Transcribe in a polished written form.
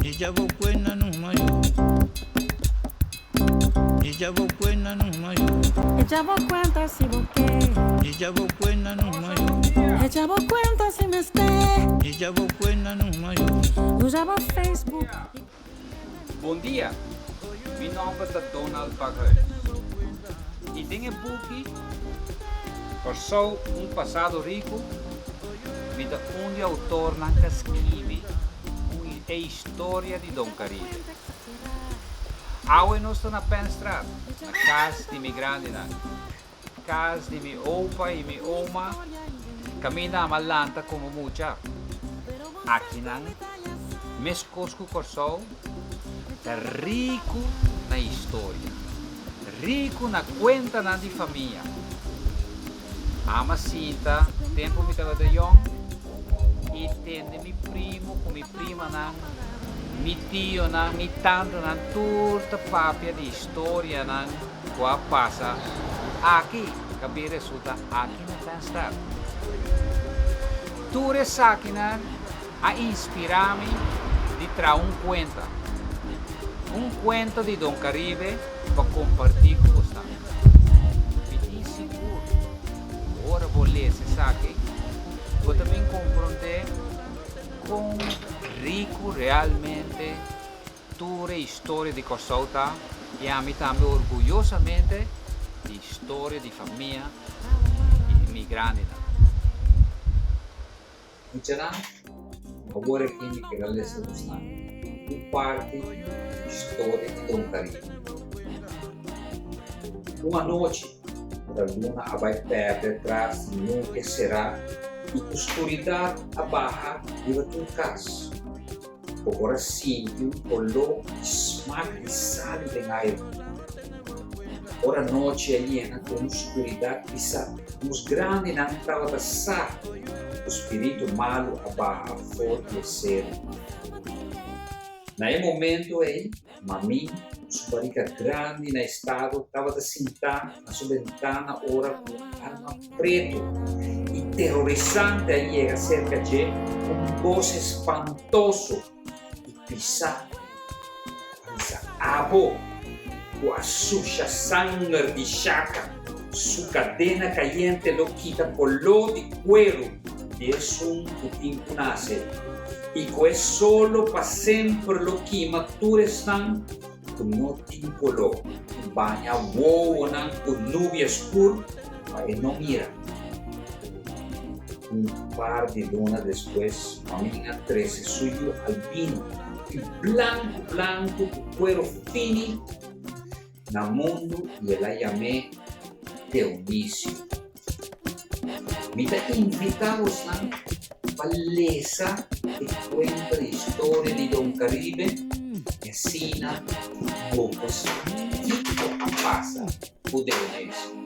Bon dia, mi nomber ta Donald Bakhuis y den e buki Kòrsou, un pasado riku mi ta un di outornan ku a skibi un e historia di Don Caribe. Awe nos ta na Penstraat, na kas di mi grandinan, kas di mi opa i mi oma, kaminda ama lanta komo mucha. Akinan, meskos ku Kòrsou, ta riku na historia, riku na kuentanan di famia. Ama sinta tempu mi tabata yòn i tende mi primu ku mi primanan, mi tionan, mi tantanan tur ta papia di historianan ku a pasa aki, ku a bin resulta aki na Penstad. Tur esakinan a inspirá mi di traha un kuenta, un kuenta di Don Caribe pa kompartí ku bosnan. Mi tin sigur ku ora bo lesa esaki, bo ta bin komprondé kon riku realmente tur e historia di Kòrsou ta i ami tambe orguyosamente di historia di famia i di mi grandinan. Muchanan, awor aki mi keda lesa bosnan un parti di historia di Don Caribe. Un anochi, ora luna a bai pèrdè tras di nubia será i ku skuridat a baha riba tur kas, bo por a sinti un koló i smak di salu den airu. Ora nochi a yena ku un skuridat pisá, nos grandinan tabata sa ku spiritu malu a baha for di e seru. Na e momentu ei, Mami, su barika grandi na estado, tabata sintá na su bentana ora ku un alma pretu i terorisante a yega serka dje ku un bos espantoso i pisá a bisa, Abo ku a susha sanger di Shaka, su kadena kayente lo kita koló di kueru di esun ku tin ku nase, i ku e solo pa semper lo kima tur esnan ku no tin koló, i baña wowonan ku nubia skur pa e no mira. Un par di luna despues, Mamin a trese su yu albino i blanku blanku ku kuero fini na mundu i el a yam'é Deonisio. Mi ta invitá bosnan pa lesa e kuenta di historia di Don Caribe i asina bo por sa kiko a pasa ku Deonisio.